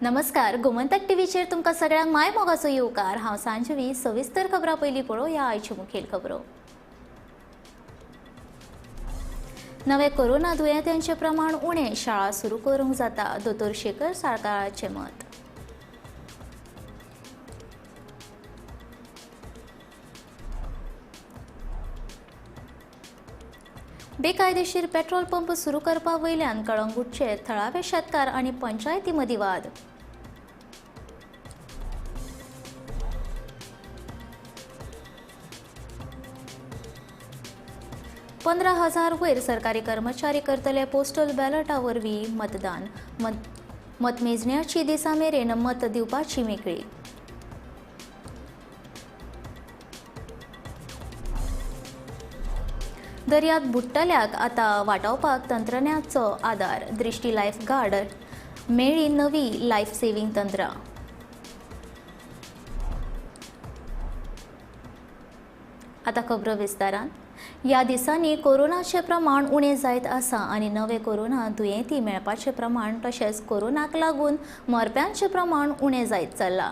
नमस्कार, गोमंतक टीव्हीचेर तुमकां सगळ्यांक my मोगाचो येवकार. हांव सांजवी. सविस्तर खबरां पयलीं पळोवया आयच्यो मुखेल खबरो. नवे कोरोना दुयेंत्यांचें प्रमाण उणें, शाळा सुरू करूंक जाता, दोतोर शेखर साळकाराचें मत. बेकायदेशीर पेट्रोल पंप सुरू करपा वयल्यान कळंगूटचे थळावे शेतकार आनी पंचायती मदीं वाद. 15,000 वयर सरकारी कर्मचारी करतले पोस्टल बॅलटा वरवीं मतदान. मतमेजण्याची दिसा मेरेन मत दिवपाची मेकळीक. दर्यांत बुडटल्याक आतां वाटावपाक तंत्रज्ञाचो आदार. दृष्टी लायफ गार्ड मेळ्ळी नवी लायफ सेव्हिंग तंत्रां. आतां खबरो विस्तारान. ह्या दिसांनी कोरोनाचें प्रमाण उणें जायत आसा आनी नवे कोरोना दुयेंती मेळपाचें प्रमाण तशेंच कोरोनाक लागून मरप्यांचें प्रमाण उणें जायत चल्लां.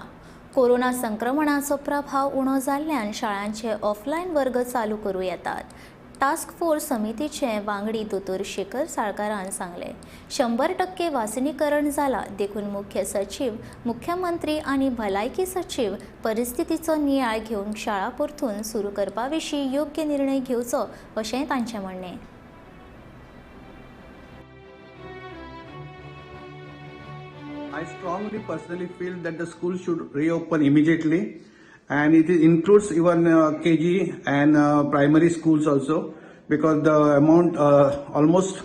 कोरोना संक्रमणाचो प्रभाव उणो जाल्ल्यान शाळांचे ऑफलायन वर्ग चालू करूं येतात. टास्क फोर्स समितीचे वांगडी दोतोर शेखर साळकारान सांगलें, 100% वासिनीकरण जाला देखून मुख्य सचीव, मुख्यमंत्री आनी भलायकी सचीव परिस्थितीचो नियाळ घेवन शाळा परतून सुरू करपा विशीं योग्य निर्णय घेवचो अशें तांचें म्हणणें. I strongly personally feel that the school should reopen immediately. And it includes even KG and primary schools also, because the amount almost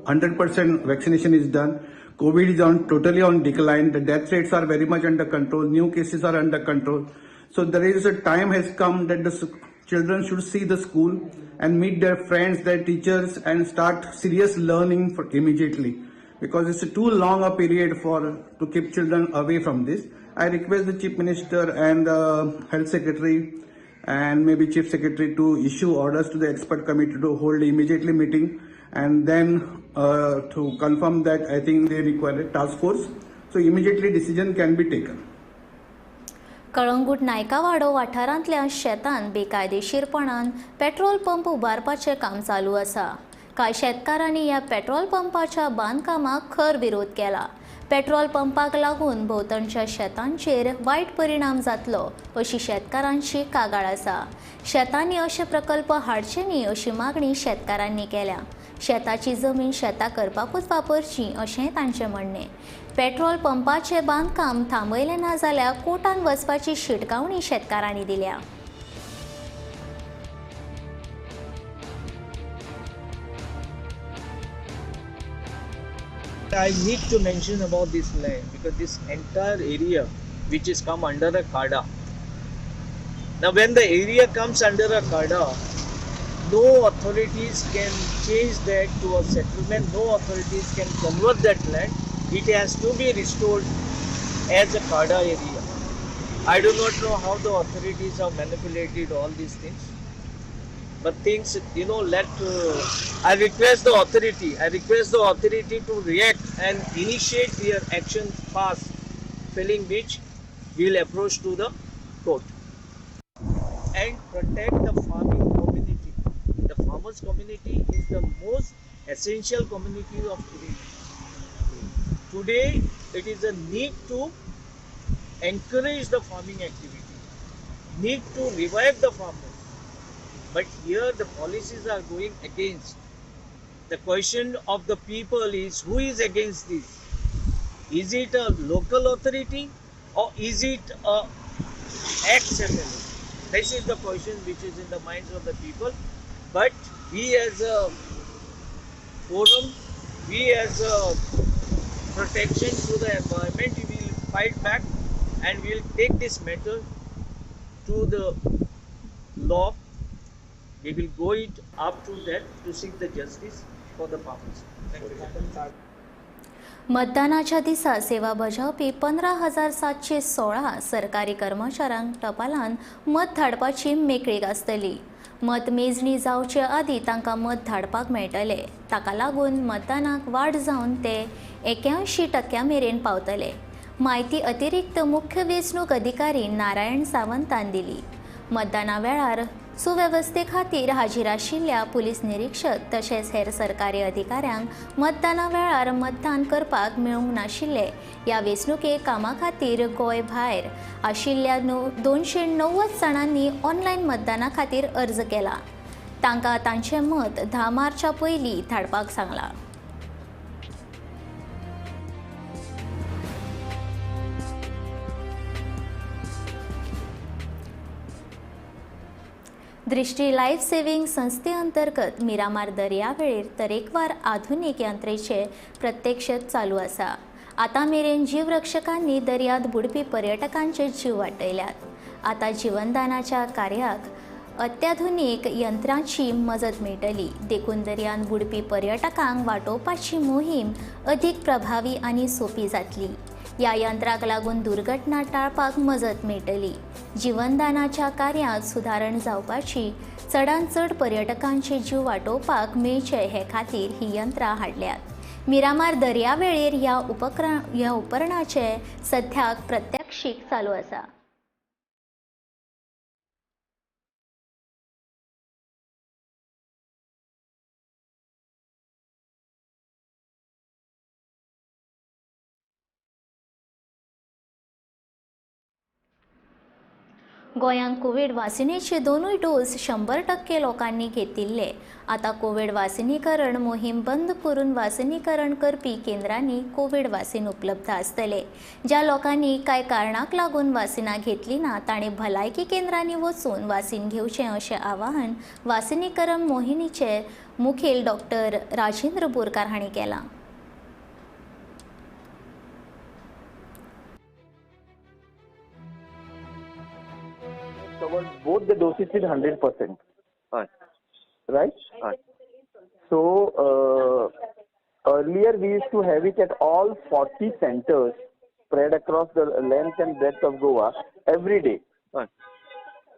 100% vaccination is done. COVID is totally on decline. The death rates are very much under control. New cases are under control. So there is a time has come that the children should see the school and meet their friends, their teachers, and start serious learning for immediately, because it's too long a period for to keep children away from this. I request the Chief Minister and the Health Secretary and maybe Chief Secretary to issue orders to the expert committee to hold immediately meeting, and then to confirm that I think they require a task force. So immediately decision can be taken. Calangute Naikawado वाठारांतल्या शेतान बेकायदेशीरपणान petrol pump उबारपाचें काम चालू आसा. कांय शेतकारांनी ह्या petrol पंपाच्या बांदकामाक खर विरोध केला. पेट्रोल पंपाक लागून भोंवतणच्या शेतांचेर वायट परिणाम जातलो अशी शेतकारांची कागाळ आसा. शेतांनी अशे प्रकल्प हाडचे न्ही अशी मागणी शेतकारांनी केल्या. शेताची जमीन शेतां करपाकूच वापरची अशें तांचें म्हणणें. पेट्रोल पंपाचें बांदकाम थांबयलें ना जाल्यार कोर्टान वचपाची शिटकावणी शेतकारांनी दिल्या. I need to mention about this land because this entire area which is come under a kada. Now when the area comes under a kada, no authorities can change that to a settlement, no authorities can convert that land. It has to be restored as a kada area. I do not know how the authorities have manipulated all these things. But things, you know, I request the authority to react and initiate their action fast, failing which we will approach to the court. And protect the farming community. The farmers community is the most essential community of today. Today, it is a need to encourage the farming activity, need to revive the farmers. But here the policies are going against. The question of the people is, who is against this? Is it a local authority or is it a ex-MLA? This is the question which is in the minds of the people. But we as a forum, we as a protection to the environment, we will fight back and we will take this matter to the law. We will go it up to that to seek the justice for the farmers. Thank you. मतदानाच्या दिसा सेवा बजावपी 15,716 सरकारी कर्मचाऱ्यांक टपालान मत धाडपाची मेकळीक आसतली. मतमेजणी जावचे आदीं तांकां मत धाडपाक मेळटलें. ताका लागून मतदानाक वाड जावन ते 81% मेरेन पावतले. म्हायती अतिरिक्त मुख्य वेंचणूक अधिकारी नारायण सावंतान दिली. मतदाना वेळार सुवेवस्थे खातीर हाजीर आशिल्ल्या पुलीस निरीक्षक तशेंच हेर सरकारी अधिकाऱ्यांक मतदाना वेळार मतदान करपाक मेळूंक नाशिल्ले. ह्या वेंचणुके कामा खातीर गोंय भायर आशिल्ल्या 290 जाणांनी ऑनलायन मतदाना खातीर अर्ज केला. तांकां तांचें मत 10 मार्चा पयलीं धाडपाक सांगलां. दृष्टी लायफ सेव्हिंग संस्थे अंतर्गत मिरामार दर्यावेळेर तरेकवार आधुनीक यंत्रेचे प्रत्यक्ष चालू आसा. आतां मेरेन जीवरक्षकांनी दर्यांत बुडपी पर्यटकांचे जीव वाटयल्यात. आतां जिवनदानाच्या कार्याक अत्याधुनीक यंत्रांची मजत मेळटली. देखून दर्यांत बुडपी पर्यटकांक वाटोवपाची मोहीम अदीक प्रभावी आनी सोपी जातली. ह्या यंत्राक लागून दुर्घटना टाळपाक मजत मेळटली. जिवनदानाच्या कार्यांत सुदारण जावपाची, चडांत चड पर्यटकांचे जीव वाटोवपाक मेळचे हे खातीर ही यंत्रां हाडल्यात. मिरामार दर्यावेळेर ह्या उपकरणाचे सद्याक प्रत्यक्षीक चालू आसा. गोंयांत कोवीड वासिनीचे दोनूय डोस 100% लोकांनी घेतिल्ले. आतां कोवीड वासिनीकरण मोहीम बंद करून वासिनीकरण करपी केंद्रांनी कोवीड वासीन उपलब्ध आसतले. ज्या लोकांनी कांय कारणाक लागून वासिनां घेतली ना तांणी भलायकी केंद्रांनी वचून वासीन घेवचें अशें आवाहन वासिनीकरण मोहिमेचे मुखेल डॉक्टर राजेंद्र बोरकार हांणी केलां. Covered both the doses with 100%. Right? So earlier we used to have it at all 40 centers spread across the length and breadth of Goa every day.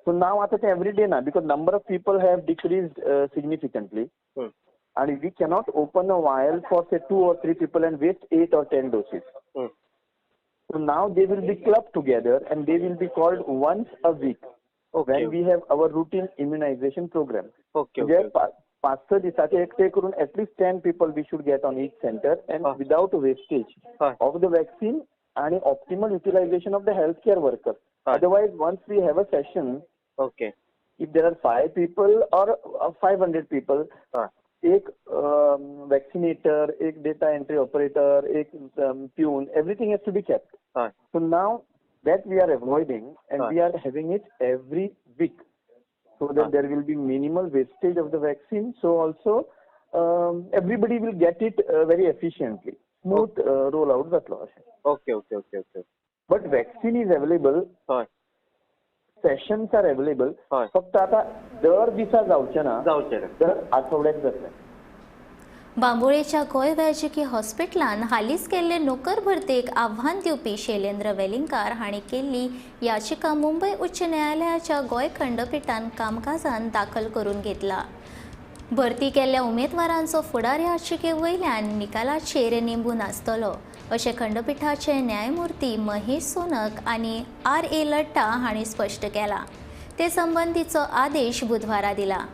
So now after every day now, because number of people have decreased significantly, and we cannot open a vial for say 2 or 3 people and waste 8 or 10 doses. So now they will be clubbed together and they will be called once a week. Okay. When we have our routine immunization program. Okay. 5-6 दिसाचे एकटे करून at least 10 people we should get on each center and without wastage of the vaccine and optimal utilization of the healthcare worker. Otherwise, once we have a session, okay, if there are 5 people or 500 people, एक vaccinator, एक data entry operator, एक peon, everything has to be kept. So now that we are avoiding and we are having it every week, so that there will be minimal wastage of the vaccine. So also everybody will get it very efficiently. Smooth roll out जातलो अशें. Okay, okay, okay, okay. But vaccine is available. Sessions are available. फक्त आता दर दिसा जावचें ना, दर आठवड्याक जातलें. बांबोळेच्या गोंय वैजकी हॉस्पिटलान हालींच केल्ले नोकर भरतेक आव्हान दिवपी शैलेंद्र वेलिंगकार हांणी केल्ली याचिका मुंबय उच्च न्यायालयाच्या गोंय खंडपिठान कामकाजान दाखल करून घेतला. भरती केल्ल्या उमेदवारांचो फुडार याचिके वयल्यान निकालाचेर निंबून आसतलो अशें खंडपिठाचे न्यायमूर्ती महेश सोनक आनी आर.ए. लड्डा हांणी स्पश्ट केलां. ते संबंदीचो आदेश बुधवारा दिला.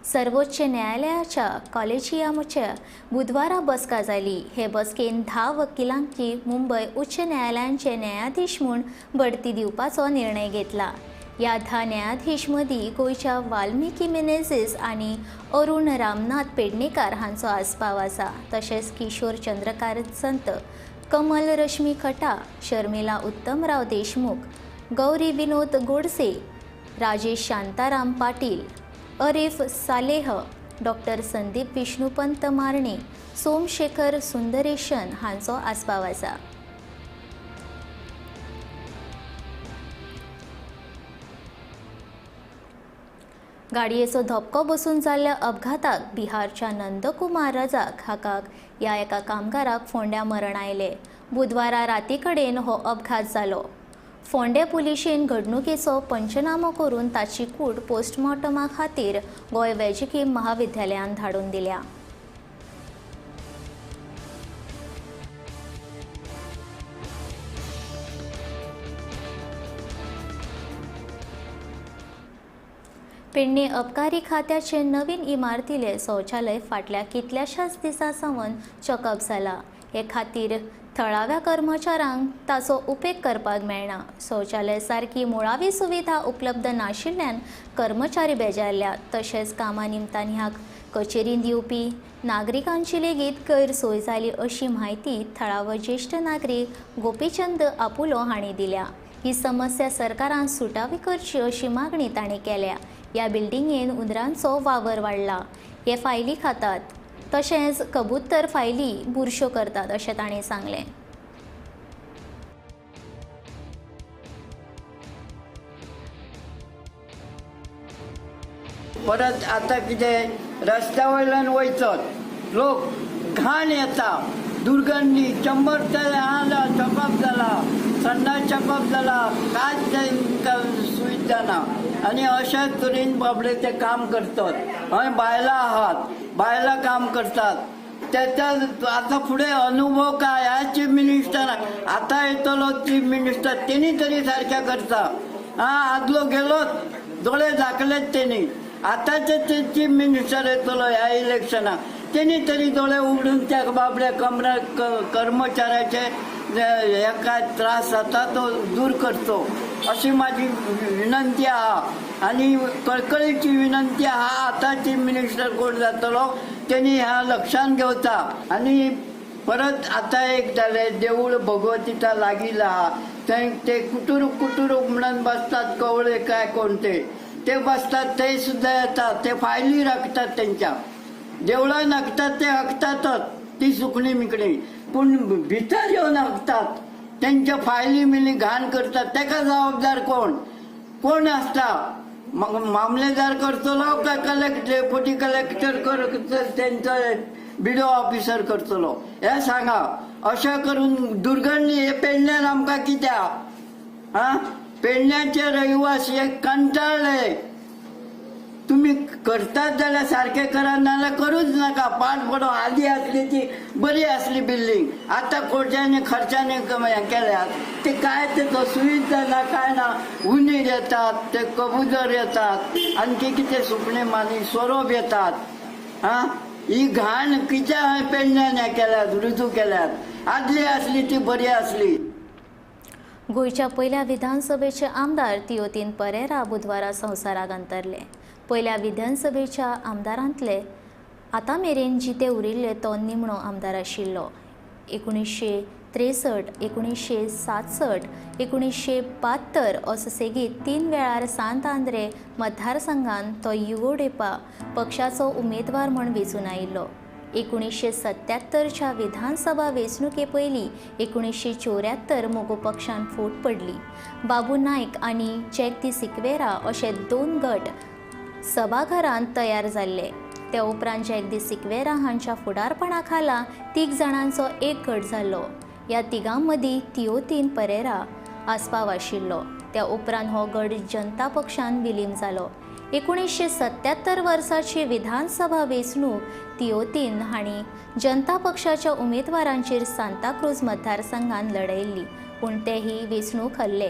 सर्वोच्च न्यायालयाच्या कॉलेजियमाच्या बुधवारा बसका जाली. हे बसकेन 10 वकिलांची मुंबय उच्च न्यायालयांचे न्यायाधीश म्हूण बढती दिवपाचो निर्णय घेतला. ह्या 10 न्यायाधीश मदीं गोंयच्या वाल्मिकी मिनेझीस आनी अरुण रामनाथ पेडणेकार हांचो आस्पाव आसा. तशेंच किशोर चंद्रकार संत, कमल रश्मी खटा, शर्मिला उत्तमराव देशमुख, गौरी विनोद गोडसे, राजेश शांताराम पाटील, अरीफ सालेह, डॉक्टर संदीप विष्णुपंत मारणे, सोमशेखर सुंदरेशन हांचो आस्पाव आसा. गाडयेचो धपको बसून जाल्ल्या अपघाताक बिहारच्या नंदकुमार रजाक हाका ह्या एका कामगाराक फोंड्या मरण आयलें. बुधवारा राती कडेन हो अपघात जालो. फोंडें पुलिशेन घडणुकेचो पंचनामो करून ताची कूड पोस्टमॉर्टमा खातीर गोंय वैजकी महाविद्यालयांत धाडून दिल्या. पेडणे अबकारी खात्याचे नवीन इमारतीले शौचालय फाटल्या कितल्याशाच दिसां सावन चॉकअप जाला. हे खातीर थळाव्या कर्मचाऱ्यांक ताचो उपेग करपाक मेळना. शौचालय सारकी मुळावी सुविधा उपलब्ध नाशिल्ल्यान कर्मचारी बेजारल्यात. तशेंच कामा निमतान ह्या कचेरींत येवपी नागरिकांची लेगीत गैरसोय जाली अशी म्हायती थळावो ज्येश्ठ नागरीक गोपीचंद आपुलो हांणी दिल्या. ही समस्या सरकारान सुटावी करची अशी मागणी तांणी केल्या. ह्या बिल्डिंगेन उंदरांचो वावर वाडला. हे फायली खातात तशेंच कबूतर फायली बुरश्यो करतात अशें तांणी सांगलें. परत आतां कितें रस्त्या वयल्यान वयचत लोक घाण येता, दुर्गंधी, 100 आला चकअप जाला, संडास चकअप जाला, कांयच सुविधा ना. आनी अशा तरेन बाबडे ते काम करतात. हय बायलां आहात, बायलां काम करतात. त्याचा आता फुडें अनुभव काय ह्या चीफ मिनिस्टर आतां येतलो चीफ मिनिस्टर तेणी तरी सारकें करता. आं आदलो गेलोच, दोळे झाकलेच तेणी. आतांचे ते चीफ मिनिस्टर येतलो ह्या इलेक्शनाक तेणी तरी दोळे उगडून त्या बाबड्या कमरा कर्मचाऱ्याचे हे काय त्रास जाता तो दूर करचो अशी माझी विनंती आहा. आनी कळकळीची विनंती आहा आतां चीफ मिनिस्टर कोण जातलो तेणी ह्या लक्षान घेवचा. आनी परत आतां एक जालें, देवूळ भगवतीच्या लागीं आहा थंय ते कुटुरूक कुटुरूक म्हणून बसतात, कवळे काय कोण ते ते बसतात, ते सुद्दां येतात, ते फायली राखतात तेंच्या देवळान हाकतात, ते हाकतातच ती सुकणी मिकणी, पूण भितर येवन हाकतात, तेंच्या फायली मिली घाण करतात. तेका जबाबदार कोण कोण आसता? मामलेदार करतलो काय कलेक्टर, डेप्युटी कलेक्टर करतलो, तेंचो बिडो ऑफिसर करतलो हें सांगा. अशें करून दुर्गंधी हे पेडण्यान आमकां कित्याक? आं पेडण्याचे रहिवासी हे कंटाळ्ळे. तुम्ही करतात जाल्यार सारकें करा, नाजाल्यार करूच नाका. पाड पडो. आदी आसली ती बरी आसली बिल्डींग, आतां कोट्यांनी खर्चानी हें केल्यात ते काय ते सुविधा ना काय ना. उंदीर येतात, ते कबूतर येतात, आणखी कितें सुकणीं मानी सोरोप येतात. आं ही घाण कित्याक पेडण्यान हें केल्यात, रुजू केल्यात? आदली आसली ती बरी आसली. गोंयच्या पयल्या विधानसभेचे आमदार तियोतीन परेरा बुधवारा संवसाराक अंतरले. पयल्या विधानसभेच्या आमदारांतले आतां मेरेन जिते उरिल्ले तो निमणो आमदार आशिल्लो. 1963, 1967, 1972 असो सेगीत 3 वेळार सांत आंद्रे मतदारसंघान तो युगोडेपा पक्षाचो उमेदवार म्हूण वेंचून आयिल्लो. 1977च्या विधानसभा वेंचणुके पयलीं 1974 मगो पक्षान फूट पडली. बाबू नायक आनी जॅक दी सिक्वेरा अशे 2 गट सभाघरांत तयार जाल्ले. त्या उपरांत जॅक दी सिक्वेरा हांच्या फुडारपणा खाला 3 जाणांचो एक गट जाल्लो. ह्या तिगां मदीं तियोतीन परेरा आस्पाव आशिल्लो. त्या उपरांत हो गट जनता पक्षान विलीन जालो. 1977 वर्साची विधानसभा वेंचणूक तियोतीन हांणी जनता पक्षाच्या उमेदवारांचेर सांताक्रूज मतदारसंघान लढयल्ली, पूण ते ही वेंचणूक हरले.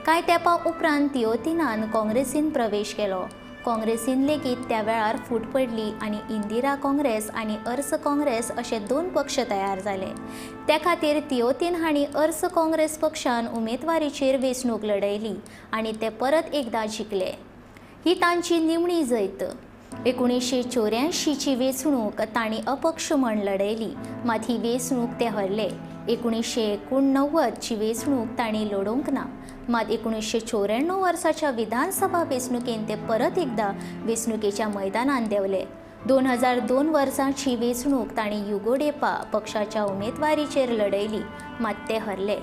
कांय तेंपा उपरांत तियोतीनान काँग्रेसीन प्रवेश केलो. काँग्रेसीन लेगीत त्या वेळार फूट पडली आनी इंदिरा काँग्रेस आनी अर्स काँग्रेस अशे 2 पक्ष तयार जाले. त्या खातीर तियोतीन हांणी अर्स काँग्रेस पक्षान उमेदवारीचेर वेंचणूक लढयली आनी ते परत एकदां जिखले. ही तांची निमणी जैत. 1984ची वेंचणूक तांणी अपक्ष म्हण लढयली, मात ही वेंचणूक ते हरले. 1989ची वेंचणूक तांणी लढोवंक ना, मात 1994 वर्साच्या विधानसभा वेंचणुकेन ते परत एकदां वेंचणुकेच्या मैदानांत देंवले. 2002 वर्साची वेंचणूक तांणी युगोडेपा पक्षाच्या उमेदवारीचेर लढयली, मात ते हरले.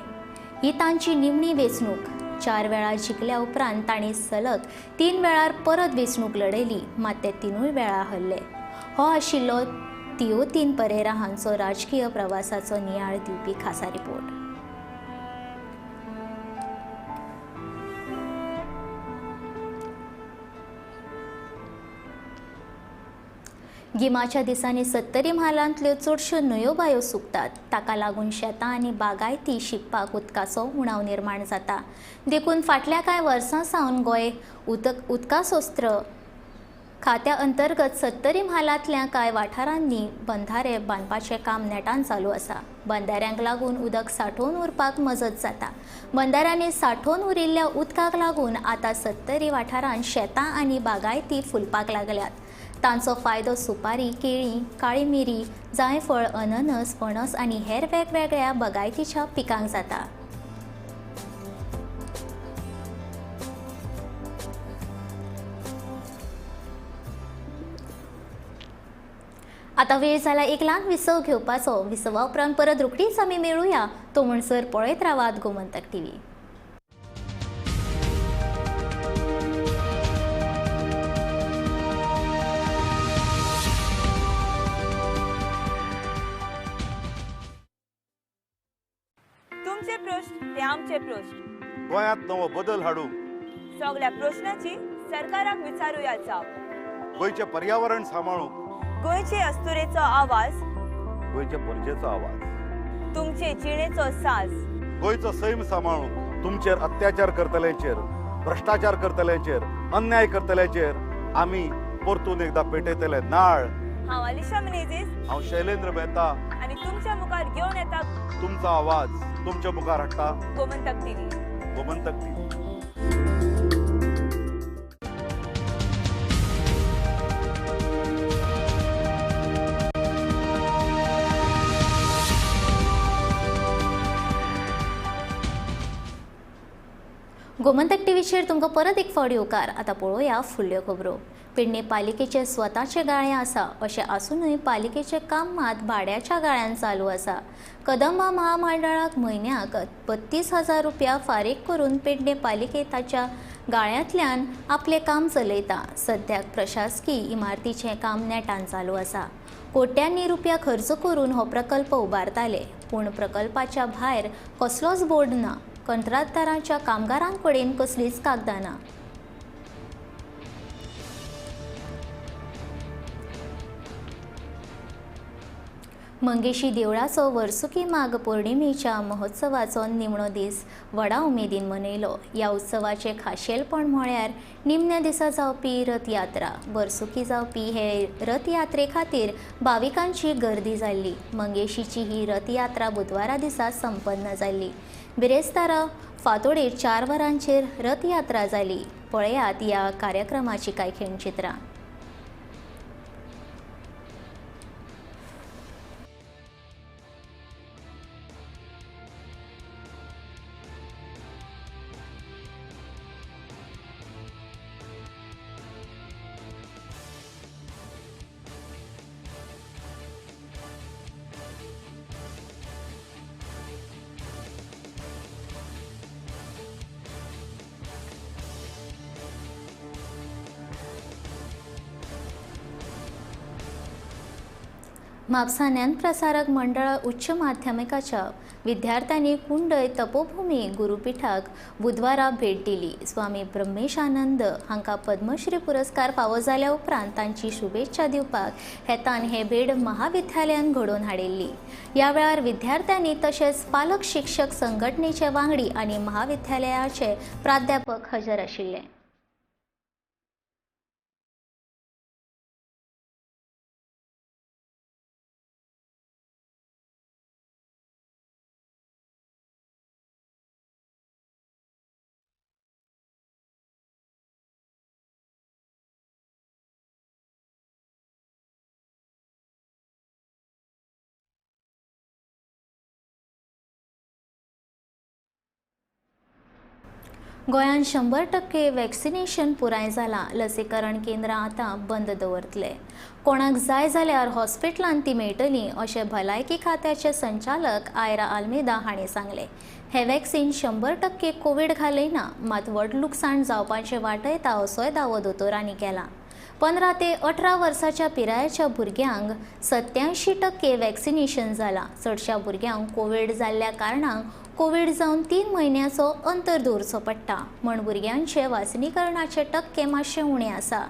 ही तांची निमणी वेंचणूक. 4 वेळा जिखल्या उपरांत तांणी सलग 3 वेळार परत वेंचणूक लढयली, मात ते 3 वेळा हरले. हो आशिल्लो तियोतीन परेरा हांचो राजकीय प्रवासाचो नियाळ दिवपी खासा रिपोर्ट. गिमाच्या दिसांनी सत्तरी म्हालांतल्यो चडश्यो न्हंयो बायो सुकतात. ताका लागून शेतां आनी बागायती शिंपपाक उदकाचो उणाव निर्माण जाता. देखून फाटल्या कांय वर्सां सावन गोंय उदकास्रोत खात्या अंतर्गत सत्तरी म्हालांतल्या कांय वाठारांनी बंधारे बांदपाचें काम नेटान चालू आसा. बंधाऱ्यांक लागून उदक सांठोवन उरपाक मजत जाता. बंधाऱ्यांनी सांठोवन उरिल्ल्या उदकाक लागून आतां सत्तरी वाठारांत शेतां आनी बागायती फुलपाक लागल्यात. तांचो फायदो सुपारी, केळीं, काळी मिरी, जायफळ, अननस, पणस आनी हेर वेगवेगळ्या बागायतीच्या पिकांक जाता. आता वेळ जाला एक ल्हान विसव घेवपाचो. विसवा उपरांत परत रोखडीच आमी मेळुया. तो म्हणसर पळयत रावात गोमंतक टीव्ही. तुमचे प्रश्न ते आमचे प्रश्न. गोंयांत नवो बदल हाडूंक सगळ्या प्रश्नाची सरकाराक विचारूया जाप. गोंयचें पर्यावरण सांबाळूंक, गोंयचे अस्तुरेचो आवाज, गोंयचे परजेचो आवाज, तुमचे जिणेचो साज, गोंयचो सैम सांबाळूंक, तुमचेर अत्याचार करतल्यांचेर, भ्रष्टाचार करतल्यांचेर, अन्याय करतल्यांचेर आमी परतून एकदा पेटयतले नाळ. हांव अलिशा मिनेझीस, हांव शैलेंद्र मेहता आनी तुमच्या मुखार घेवन येता तुमचो आवाज, तुमच्या मुखार हाडटा गोमंतक टीव्ही. गोमंतक टीव्ही. गोमंतक टीव्हीचेर तुमकां परत एक फावट येवकार. आतां पळोवया फुडल्यो खबरो. पेडणे पालिकेचे स्वताचे गाळे आसा अशें आसूनय पालिकेचें काम मात भाड्याच्या गाळ्यान चालू आसा. कदंबा महामंडळाक म्हयन्याक 32,000 रुपया फारीक करून पेडणे पालिके ताच्या गाळ्यांतल्यान आपलें काम चलयता. सद्याक प्रशासकी इमारतीचें काम नेटान चालू आसा. कोट्यांनी रुपया खर्च करून हो प्रकल्प उबारताले, पूण प्रकल्पाच्या भायर कसलोच बोर्ड ना. कंत्राटदारांच्या कामगारांकडेन कसलीच कागदां ना. मंगेशी देवळाचो वर्सुकी माघ पौर्णिमेच्या महोत्सवाचो निमणो दीस व्हडा उमेदीन मनयलो. ह्या उत्सवाचें खाशेलपण म्हळ्यार निमण्या दिसा जावपी रथयात्रा. वर्सुकी जावपी हे रथयात्रे खातीर भाविकांची गर्दी जाल्ली. मंगेशीची ही रथयात्रा बुधवारा दिसा संपन्न जाल्ली. बिरेस्तारा फांतोडेर 4 वरांचेर रथयात्रा जाली. पळयात ह्या कार्यक्रमाची कांय खिणचित्रां. म्हापसा ज्ञानप्रसारक मंडळ उच्च माध्यमिकाच्या विद्यार्थ्यांनी कुंडय तपोभूमी गुरुपीठाक बुधवारा भेट दिली. स्वामी ब्रह्मेशानंद हांकां पद्मश्री पुरस्कार फावो जाल्या उपरांत तांची शुभेच्छा दिवपाक हेतान हे भेट महाविद्यालयान घडोवन हाडिल्ली. ह्या वेळार विद्यार्थ्यांनी तशेंच पालक शिक्षक संघटनेचे वांगडी आनी महाविद्यालयाचे प्राध्यापक हजर आशिल्ले. गोंयांत 100% वॅक्सिनेशन पुराय जालां. लसीकरण केंद्रां आतां बंद दवरतले. कोणाक जाय जाल्यार हॉस्पिटलांत ती मेळटली अशें भलायकी खात्याचे संचालक आयरा आल्मेदा हांणी सांगलें. हें वॅक्सिन 100% कोवीड घालयना, मात व्हड लुकसाण जावपाचें वाटयता असोय दावो दोतोरांनी केला. 15 ते 18 वर्साच्या पिरायेच्या भुरग्यांक 87% वॅक्सिनेशन जालां. चडश्या भुरग्यांक कोवीड जाल्ल्या कारणान कोवीड जावन 3 म्हयन्याचो अंतर दवरचो पडटा म्हण भुरग्यांचे वासिनीकरणाचे टक्के मातशे उणे आसा.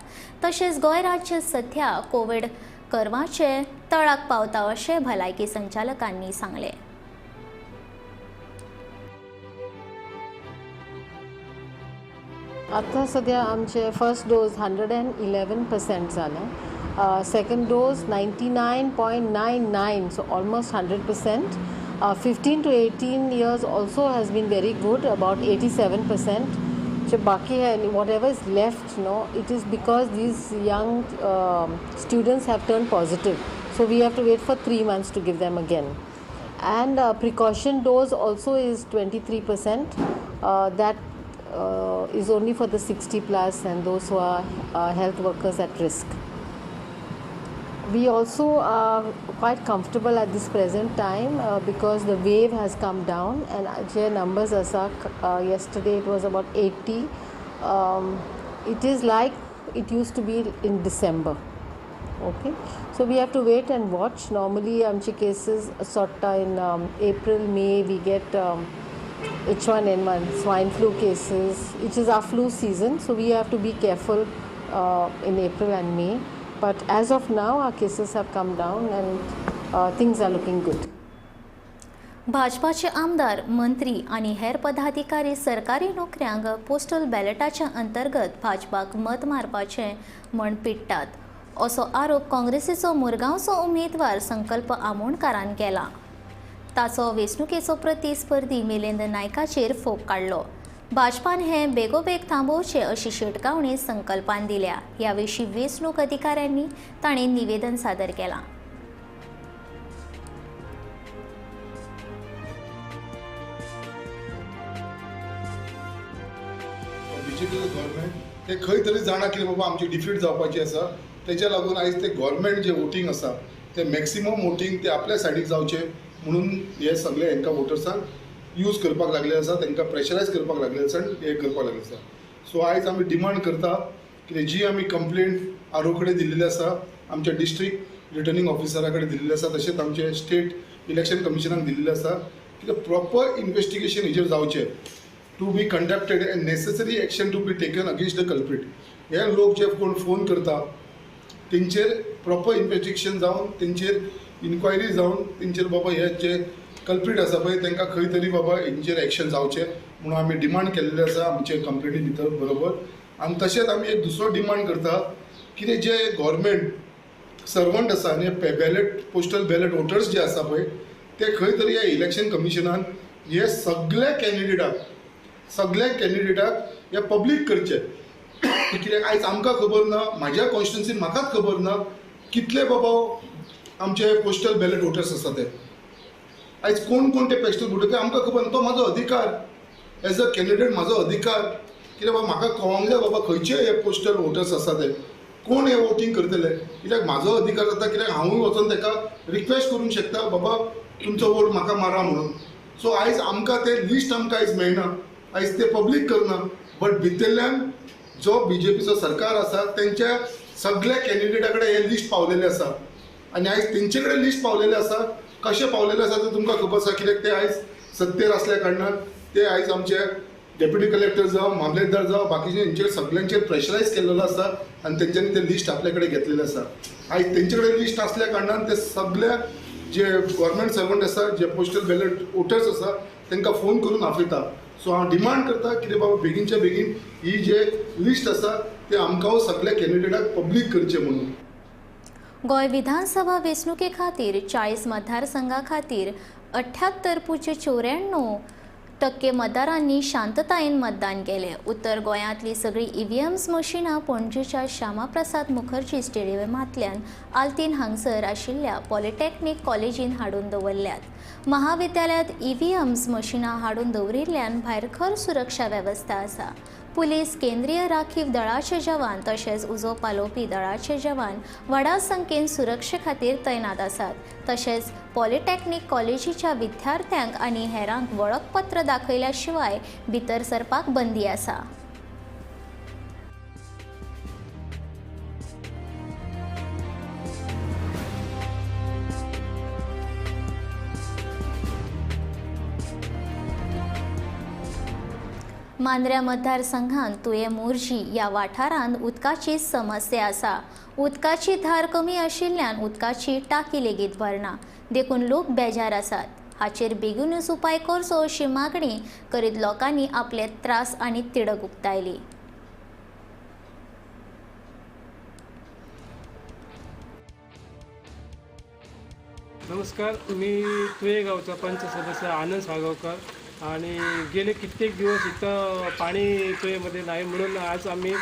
तशेंच गोंय राज्य सध्या कोवीड करवाचे तळाक पावता अशें भलायकी संचालकांनी सांगलें. आतां सद्या आमचे फर्स्ट डोज 111% जालें, second dose 99.99, so almost 100%. 15 to 18 years also has been very good, about 87%. जो बाकी है, whatever is left, no, it is because these young students have turned positive, so we have to wait for 3 months to give them again. And precaution dose also is 23%. That is only for the 60 plus and those who are health workers at risk. We also are quite comfortable at this present time because the wave has come down and J numbers आसा, yesterday it was about 80. It is like it used to be in December. Okay, so we have to wait and watch. Normally आमचे cases सोडटा in April, May we get H1N1 swine flu cases, which is our flu season, so we have to be careful in April and May. But as of now, our cases have come down and things are looking good. भाजपाचे आमदार, मंत्री आनी हेर पदाधिकारी सरकारी नोकऱ्यांक postal बॅलेटाच्या अंतर्गत भाजपाक मत मारपाचें म्हण पिडटात असो आरोप काँग्रेसीचो मुरगांवचो उमेदवार संकल्प आमोणकारान केला. ताचो वेंचणुकेचो प्रतिस्पर्धी मिलिंद नायकाचेर फोग काडलो. भाजपान हे बेगोबेग थांबोवचे अशी शिटकावणी संकल्पान दिल्या. ह्या विशीं वेंचणूक अधिकाऱ्यांनी ताणें निवेदन सादर केलां. बीजेपीचो गव्हर्मेंट ते खंय तरी जाणा की बाबा आमची डिफीट जावपाची आसा, तेच्या लागून आयज ते गव्हर्मेंट जे वोटींग आसा ते मॅक्सिमम वोटींग ते आपल्या सायडीक जावचे म्हणून हे सगळे हांकां वोटर्सांक यूज करपाक लागले आसा, तांकां प्रेशरायज करपाक लागले आसा आनी हें करपाक लागले आसा. सो आयज आमी डिमांड करता की जी आमी कंप्लेंट आर ओ कडेन दिल्ली आसा, आमच्या डिस्ट्रिक्ट रिटर्निंग ऑफिसरा कडेन दिल्ली आसा, तशेंच आमचे स्टेट इलेक्शन कमिशनाक दिल्लें आसा की प्रॉपर इन्वेस्टिगेशन हेजेर जावचें, to be conducted and necessary action to be taken against the culprit. हे लोक जे कोण फोन करता तेंचेर प्रॉपर इन्वेस्टिगेशन जावन, तेंचेर इन्क्वायरी जावन, तेंचेर बाबा हे जे कल्प्रीट आसा पळय तांकां खंय तरी बाबा हेंचेर एक्शन जावचें म्हणून आमी डिमांड केल्लें आसा आमचे कंप्लेनी भितर बरोबर. आनी तशेंच आमी एक दुसरो डिमांड करता कितें जे गव्हर्मेंट सर्वंट आसा आनी बॅलेट पोस्टल बॅलेट वोटर्स जे आसा पळय ते खंय तरी ह्या इलेक्शन कमिशनान हे सगळे कॅन्डिडेटाक हे पब्लीक करचे. कित्याक आयज आमकां खबर ना, म्हाज्या कॉन्स्टिट्युन्सीन म्हाकाच खबर ना कितले बाबा आमचे पोस्टल बॅलेट वोटर्स आसा ते, आयज कोण कोण ते पोस्टल वोटर ते आमकां खबर ना. तो म्हाजो अधिकार एज अ कॅन्डिडेट, म्हाजो अधिकार कित्याक बाबा म्हाका कळोंक जाय बाबा खंयचे हे पोस्टल वोटर्स आसा ते, कोण हे वोटींग करतले, कित्याक म्हाजो अधिकार जाता, कित्याक हांवूय वचोन ताका रिक्वेस्ट करूंक शकता बाबा तुमचो वोट म्हाका मारा म्हणून. सो आयज आमकां ते लिस्ट आमकां आयज मेळना, आयज ते पब्लीक करना, बट भितरल्यान जो बीजेपीचो सरकार आसा तेंच्या सगळ्या कॅन्डिडेटा कडेन हे लिस्ट पावलेलें आसा आनी आयज तेंचे कडेन लिस्ट पावलेलें आसा. कशें पावलेलें आसा तें तुमकां खबर आसा, कित्याक ते आयज सत्तेर आसल्या कारणान ते आयज आमचे डेप्युटी कलेक्टर जावं, मामलेदार जावं, बाकीचे हेंचेर सगळ्यांचेर प्रेशरायज केल्लेलो आसा आनी तेंच्यांनी ते लिस्ट आपल्या कडेन घेतलेलें आसा. आयज तेंचे कडेन लिस्ट आसल्या कारणान ते सगळे जे गव्हर्मेंट सर्वंट आसा, जे पोस्टल बॅलेट वोटर्स आसा तांकां फोन करून आपयता. सो हांव डिमांड करता कितें बाबा बेगीनच्या बेगीन ही जे लिस्ट आसा ते आमकां सगळ्या कॅन्डिडेटाक पब्लीक करचें म्हणून. गोंय विधानसभा वेंचणुके खातीर 40 मतदारसंघा खातीर 78.94% मतदारांनी शांततायेन मतदान केलें. उत्तर गोंयांतली सगळीं ईव्हीएम्स मशिनां पणजेच्या श्यामाप्रसाद मुखर्जी स्टेडियमांतल्यान आल्तीन हांगसर आशिल्ल्या पॉलिटेक्नीक कॉलेजीन हाडून दवरल्यात. महाविद्यालयांत ईव्हीएम्स मशिनां हाडून दवरिल्ल्यान भायर खर सुरक्षा वेवस्था आसा. पुलीस, केंद्रीय राखीव दळाचे जवान तशेंच उजो पालोवपी दळाचे जवान व्हडा संख्येन सुरक्षे खातीर तैनात आसात. तशेंच पॉलिटेक्नीक कॉलेजीच्या विद्यार्थ्यांक आनी हेरांक वळखपत्र दाखयल्या शिवाय भितर सरपाक बंदी आसा. मांद्र्या मतदारसंघात तुयें मोरजी ह्या वाठारांत उदकाची समस्या आसा. उदकाची धार कमी आशिल्ल्यान उदकाची टाकी लेगीत भरना, देखून लोक बेजार आसात. हाचेर बेगीनूच उपाय करचो अशी मागणी करीत लोकांनी आपले त्रास आनी तिडक उक्तायली. नमस्कार, मी तुये गावचा पंच सदस्य आनंद सागावकर आणि गेले कित्येक दिवस इथं पाणी तुयेमध्ये नाही म्हणून आज आम्ही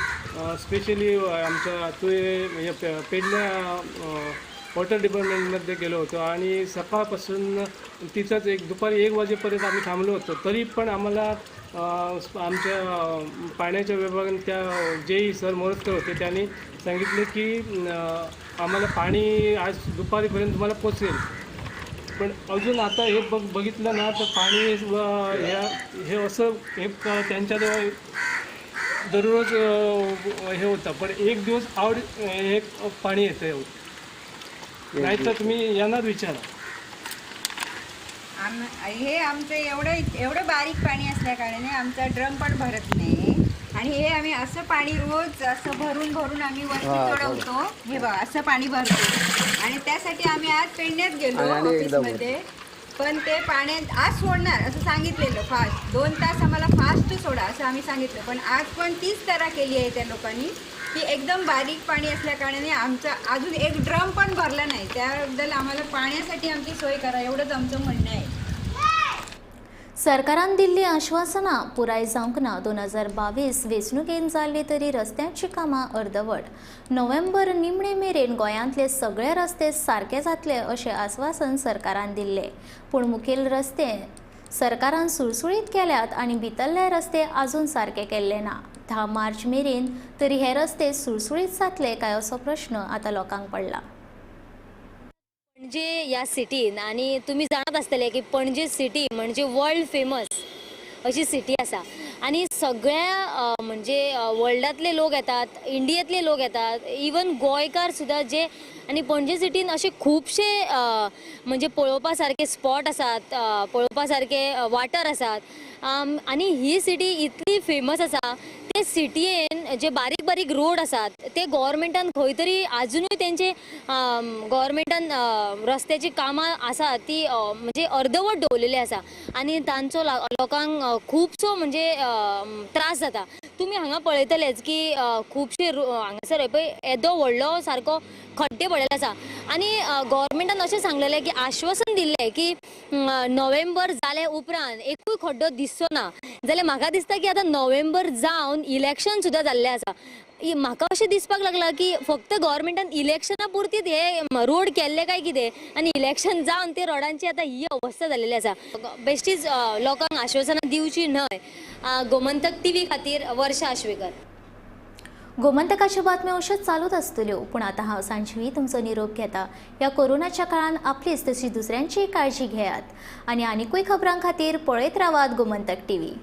स्पेशली आमच्या तुये म्हणजे पेडण्या वॉटर डिपार्टमेंटमध्ये गेलो होतो आणि सकाळपासून तिथंच एक दुपारी 1 वाजेपर्यंत आम्ही थांबलो होतो. तरी पण आम्हाला आमच्या पाण्याच्या विभागाने त्या जेई सर मोरजकर होते त्यांनी सांगितले की आम्हाला पाणी आज दुपारीपर्यंत तुम्हाला पोचेल. पण अजून आता हे बघितलं ना तर पाणी हे असं हे त्यांच्याजवळ दररोज हे होतं, पण एक दिवस आवड हे पाणी येतं, नाही तर तुम्ही यांनाच विचारा. हे आमचं एवढं एवढं बारीक पाणी असल्या कारणाने आमचा ड्रम पण भरत नाही आणि हे आम्ही असं पाणी रोज असं भरून भरून आम्ही वरती चढवतो. हे बघा असं पाणी भरतो आणि त्यासाठी आम्ही आज पेडण्यात गेलो ऑफिसमध्ये, पण ते पाण्यात आज सोडणार असं सांगितलेलं. फास्ट 2 तास आम्हाला फास्ट सोडा असं आम्ही सांगितलं, पण आज पण तीच तरा केली आहे त्या लोकांनी की एकदम बारीक पाणी असल्या कारणाने आमचा अजून एक ड्रम पण भरला नाही. त्याबद्दल आम्हाला पाण्यासाठी आमची सोय करा एवढंच आमचं म्हणणं आहे. सरकारान दिल्ली आश्वासनां पुराय जावंक ना. 2022 वेंचणुकेन जाल्ली तरी रस्त्यांची कामां अर्दवट. नोव्हेंबर निमणे मेरेन गोंयांतले सगळे रस्ते सारके जातले अशें आश्वासन सरकारान दिल्लें, पूण मुखेल रस्ते सरकारान सुळसुळीत केल्यात आनी भितरले रस्ते आजून सारके केल्ले ना. 10 मार्च मेरेन तरी हे रस्ते सुळसुळीत जातले काय असो प्रश्न आतां लोकांक पडला. पणजे ह्या सिटीन आनी तुमी जाणात आसतले की पणजे सिटी म्हणजे वर्ल्ड फेमस अशी सिटी आसा आनी सगळ्या म्हणजे वर्ल्डांतले लोक येतात, इंडियेंतले लोक येतात, इवन गोंयकार सुद्दां जे. आनी पणजे सिटीन अशे खुबशे म्हणजे पळोवपा सारके स्पॉट आसात, पळोवपा सारके वाठार आसात आनी ही सिटी इतली फेमस आसा. ते सिटीयेन जे बारीक बारीक रोड आसात ते गव्हर्मेंटान खंय तरी आजुनूय तेंचे गव्हर्मेंटान रस्त्याची कामां आसा ती म्हणजे अर्दवट दवरलेली आसा आनी तांचो लोकांक खुबसो म्हणजे त्रास जाता. तुमी हांगा पळयतलेच की खुबशे हांगासर पळय येदो व्हडलो सारको खड्डे पडलेले आसा आनी गव्हर्मेंटान अशें सांगलेलें की आश्वासन दिल्लें की नोव्हेंबर जाले उपरांत एकूय खड्डो दिसचो ना. जाल्यार म्हाका दिसता की आतां नोव्हेंबर जावन इलेक्शन सुद्दां जाल्लें आसा. म्हाका अशें दिसपाक लागलां की फक्त गव्हर्मेंटान इलेक्शना पुरतीच हे रोड केल्ले काय कितें आनी इलेक्शन जावन ते रोडांची आतां ही अवस्था जाल्लेली आसा. बेश्टीच लोकांक आश्वासनां दिवची न्हय. गोमंतक टीव्ही खातीर वर्षा आश्वेकर. गोमंतकाच्यो बातम्यो अश्योच चालूच आसतल्यो, पूण आतां हांव सांजवी तुमचो निरोप घेता. ह्या कोरोनाच्या काळान आपलीच तशी दुसऱ्यांचीय काळजी घेयात आनी आनिकूय खबरां खातीर पळयत रावात गोमंतक टीव्ही.